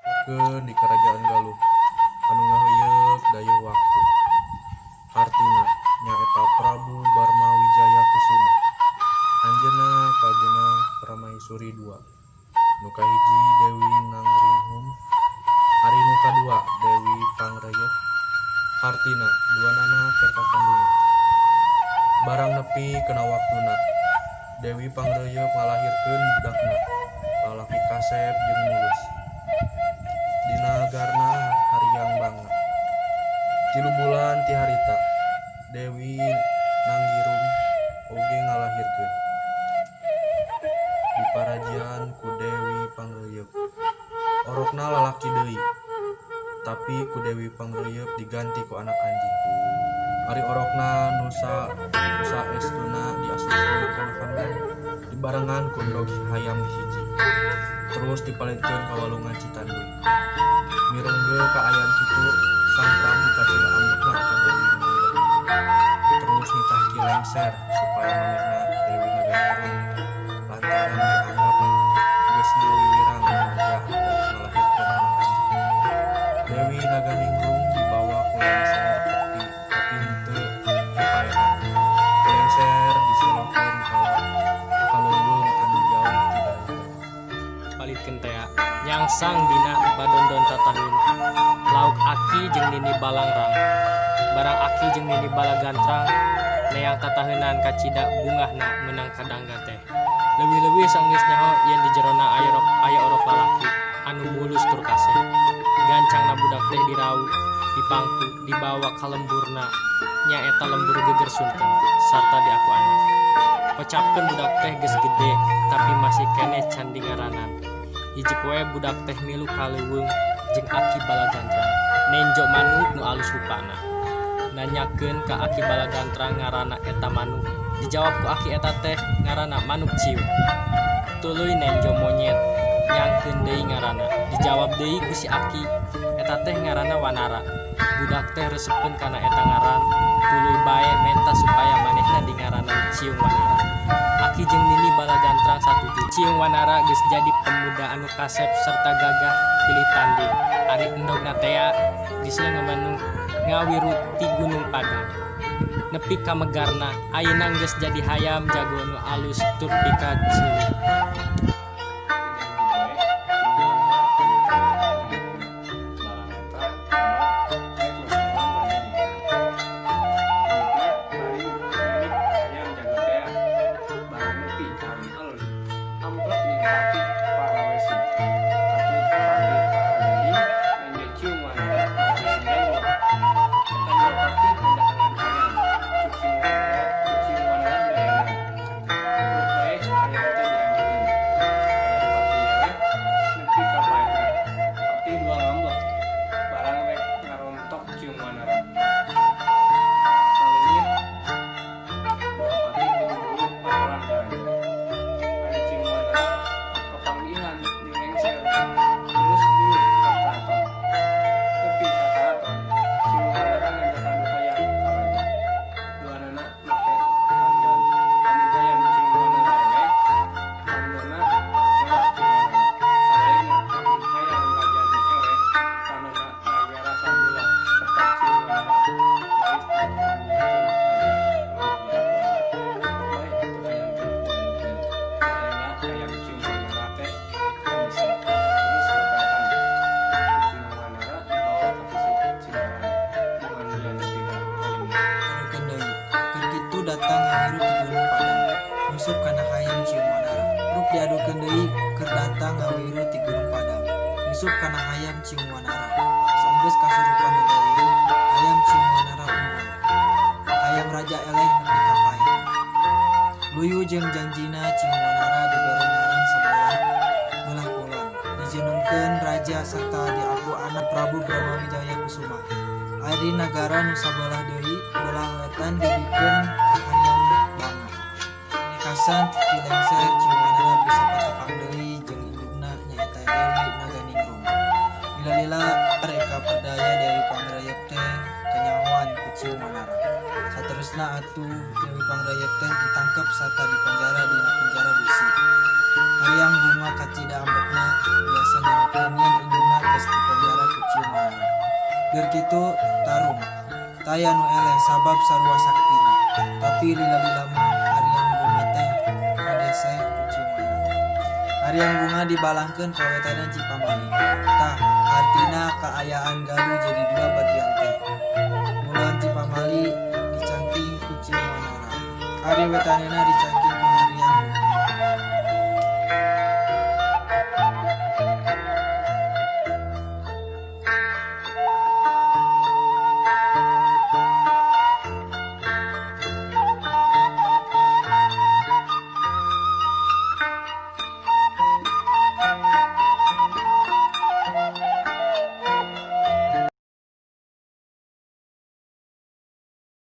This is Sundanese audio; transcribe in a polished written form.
Keun di Karajaan Galuh anu ngaheuyeuk dayeuh waktu. Hartina nyaeta Prabu Barmawijaya Kusuma. Anjeunna kagungan permaisuri dua. Nu kahiji Dewi Nangringhum, ari nu kadua Dewi Pangreyeup. Hartina duanana keur kakandungan. Barang nepi kana waktuna, Dewi Pangreyeup ngalahirkeun budakna, lalaki kasep jeung mulus. Dinagarna Hariang Banga. 3 bulan ti harita, Dewi Nanggirum oge ngalahirkeun. Diparajian ku Dewi Pangreyeup. Orokna lalaki deui, tapi ku Dewi Pangreyeup diganti ku anak anjing. Ari orokna nu saestuna diasupkeun kana kandang, dibarengan ku endog hayam hiji. Terus dipalidkeun ka walungan Citanduy. Mirengge kaayaan kitu, Sang Prabu kacida ambekna ka Dewi Naganingrum. Terus nitah Ki Lengser supaya manehna Dewi Naganingrum lantaran dianggap geus ngawiwirang raja dan ngalahirkeun anak anjing. Dewi Naganingrum dibawa ku Lengser tapi henteu dipaehan. Ku Lengser diseureuhkeun ka leuweung anu jauh ti daerah. Palidkeun tea nyangsang dina badondon tataheun lauk aki jeung nini balangrang barang aki jeung nini balagantrang neang tataheunan kacida bungahna meunang kadangga teh leuwih-leuwih sanggeus nyaho yen di jerona aya orok lalaki anu mulus tur kasep gancangna budak teh dirau dipangku dibawa ka lemburna nyaeta lembur Geger Sunten sarta diaku anak kocapkeun budak teh geus gede tapi masih keneh can dingaranan. Hiji poe budak teh milu ka leuweung jeung Aki Balagantrang nenjo manuk nu alus rupana. Nanyakeun ka Aki Balagantrang ngaranna eta manuk, dijawab ku aki eta teh ngaranna manuk ciung. Tuluy nenjo monyet nyangkeun deui ngaranna, dijawab deui ku si aki eta teh ngaranna Wanara. Budak teh resepeun kana eta ngaran, tuluy bae menta supaya manehna dingaranan Ciung Wanara. Aki jeung Nini Balagantrang satuju. Ciung Wanara geus jadi pemuda anu kasep serta gagah pilih tanding. Ari endogna tea diseungeun nu ngawiru ti Gunung Padang. Nepi ka megarna ayeuna geus jadi hayam jago nu alus tur pikaceuli. Adukeun deui, keur kitu datang ngawiru ti Gunung Padang, nyusup kana hayam Ciung Wanara. Ruk diadukeun deui keur datang ngawiru ti Gunung Padang, nyusup kana hayam Ciung Wanara. Saenggeus kasurupan Nagawiru, hayam Ciung Wanara unggul. Hayam raja eleh nepi ka paeh. Luyu jeung janjina Ciung Wanara dibere ngaran sabelah beulah kulon, dijenengkeun raja sarta diaku anak Prabu Bramawijaya Kusuma. Ari nagara nu sabelah deui beulah wetan dibikeun ka Hariang Banga. Tinikasan ti Ki Lengser, Ciung Wanara bisa patepang deui jeung indungna nyaeta Dewi Naganingrum. Lila-lila reka perdaya Dewi Pangreyeup teh kanyahoan ku Ciung Wanara. Saterusna atuh Dewi Pangreyep teh ditangkep sarta dipenjara dina penjara besi. Hariang Bunga kacida ambekna biasa nyahokeun yen indungna geus dipenjara ku Ciung Wanara. Leur kitu tarung. Taya nu eleh sabab sarua saktina. Tapi lila-lila mah Hariang Bunga teh kadeseh ku Ciung Wanara. Hariang Bunga dibalangkeun ka wetanan Cipamali. Tah, artina kaayaan Galuh jadi dua bagian teh. Kulon Cipamali dicangking ku Ciung Wanara. Ari wetanana dicangking